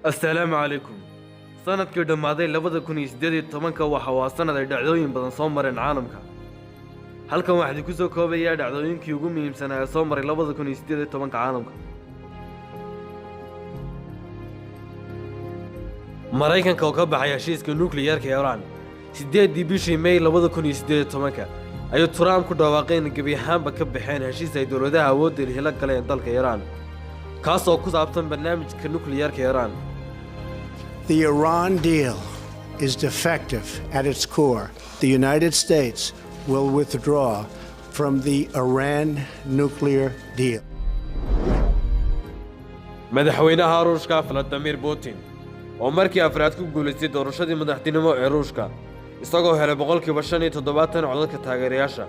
Assalaamu calaykum. Sanadkii dhammaaday 2018-ka waxa waa sanad ay dhacdooyin badan soo mareen caalamka. Halkan waxaa idinku soo koobayaa dhacdooyinkii ugu muhiimsanaa ee soo maray 2018-ka caalamka. Maraykanka oo ka baxay heshiiska nukliyeerka Iran. 8-dii bishii May 2018-ka ayuu Trump ku dhawaaqay in gebi ahaanba ka baxeen heshiis ay dowladaha awoodda lihi la galeen dalka Iran, kaas oo ku saabsan barnaamijka nukliyeerka Iran. The Iran deal is defective at its core. The United States will withdraw from the Iran nuclear deal. Madaxweynaha Ruushka Vladimir Putin oo markii afraad ku guulaystay doorashadii madaxtinimo ee Ruushka, isagoo helay 75% codadka taageerayaasha.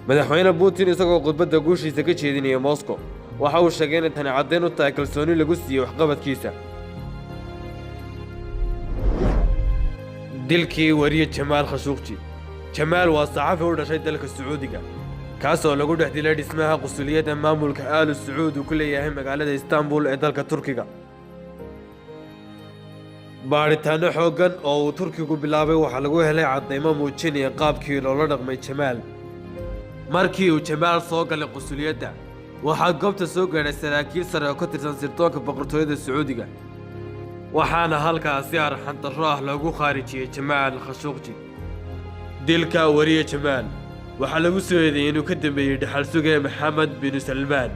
Madaxweyne Putin, isagoo khudbadda guushiisa ka jeedinaya Moscow, waxa uu sheegay inay tani caddayn u tahay kalsooni lagu siiyey waxqabadkiisa. Dilkii wariye Jamaal Khashuuqji. Jamaal waa saxafi u dhashay dalka Sacuudiga, kaasoo lagu dhex dilay dhismaha qusuliyadda maamulka Aalu Sacuud uu ku leeyahay magaalada Istanbul ee dalka Turkiga. Baadhitaano xooggan oo uu Turkigu bilaabay waxaa lagu helay caddaymo muujinaya qaabkii loola dhaqmay Jamaal. Markii uu Jamaal soo galay qusuliyadda, waxaa goobta soo gaadhay saraakiil sare oo ka tirsan sirdoonka Boqortooyada Sacuudiga, waxaana halkaas si arxan darro ah loogu khaarijiyey Jamaal Khashuuqji. Dilka wariye Jamaal waxaa lagu soo eedeeyey inuu ka dambeeyey dhaxal suge Maxamed bin Salmaan.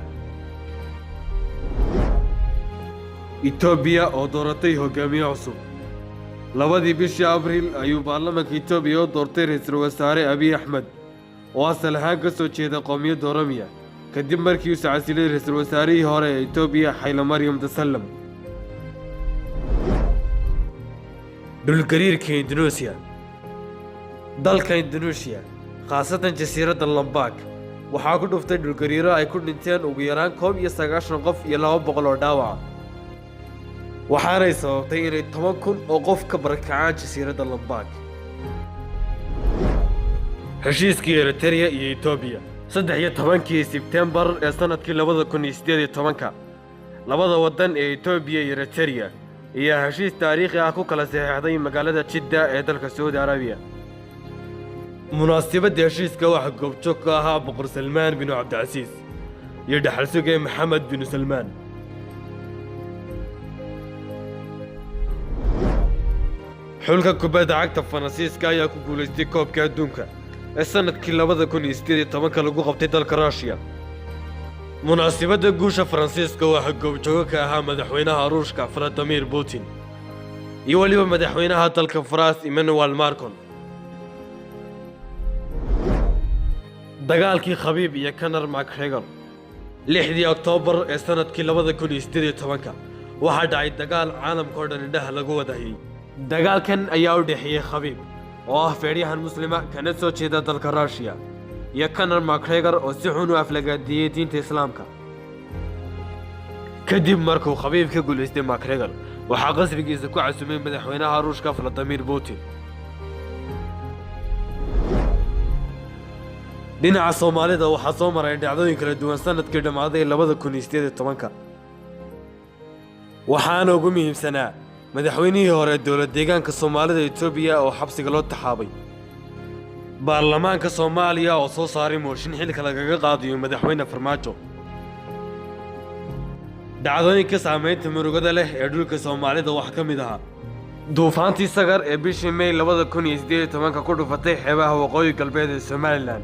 Itoobiya oo dooratay hogaamiye cusub. 2-dii bishii Abriil ayuu baarlamaanka Itoobiya u doortay ra-iisul wasaare Abiy Axmed, oo asal ahaan ka soo jeeda qowmiyadda Oromiya, kadib markii uu iscasilay ra-iisul wasaarihii hore ee Itoobiya, Xaylomaryam Dasalem. Dhulgariirka Indunuusiya. Dalka Indunuusiya, khaasatan jasiiradda Lombak, waxaa ku dhuftay dhulgariiro ay ku dhinteen ugu yaraan 91 qof iyo 200 oo dhaawaca, waxaanay sababtay inay 10,000 oo qof ka barakacaan jasiiradda Lombak. Heshiiskii Eritereya iyo Itoobiya. 13-kii Sebtembar ee sanadkii 2018-ka, labada waddan ee Itoobiya iyo Eritereya ayaa heshiis taariikhi ah ku kala saxeexday magaalada Jidda ee dalka Sacuudi Arabiya. Munaasabadda heshiiska waxaa goobjoog ka ahaa Boqor Salmaan binu Cabdicasiis iyo dhaxal suge Maxamed binu Salmaan. Xulka kubadda cagta Faransiiska ayaa ku guulaystay koobka adduunka ee sanadkii 2018-ka lagu qabtay dalka Ruushiya. Munaasabadda guusha Faransiiska waxaa goobjoogo ka ahaa madaxweynaha Ruushka Vladimir Putin iyo weliba madaxweynaha dalka Faransa Emmanuel Macron. Dagaalkii Khabiib iyo Conor McGregor. 6-dii Oktoobar ee sanadkii 2018-ka waxaa dhacay dagaal caalamka oo dhan indhaha lagu wadahayey. Dagaalkan ayaa u dhexeeyey Khabiib, oo ah feedhyahan muslima kana soo jeeda dalka Ruushiya, iyo Conor McGregor oo si xun u aflagaadiyey diinta Islaamka. Kadib markuu Khabiib ka guulaystay McGregor, waxaa qasrigiisa ku casumay madaxweynaha Ruushka Vladimir Putin. Dhinaca Soomaalida, waxaa soo maray dhacdooyin kala duwan sanadkii dhammaaday 2018-ka, waxaana ugu muhiimsanaa madaxweynihii hore dowlad deegaanka Soomaalida Itoobiya oo xabsiga loo taxaabay, baarlamaanka Soomaaliya oo soo saaray mooshin xilka lagaga qaadayo madaxweyne Farmaajo. Dhacdooyinka saameynta murugada leh ee dhulka Soomaalida waxaa ka mid ahaa duufaantii Sagar ee bishii May 2018-ka ku dhufatay xeebaha waqooyi galbeed ee Somalilan.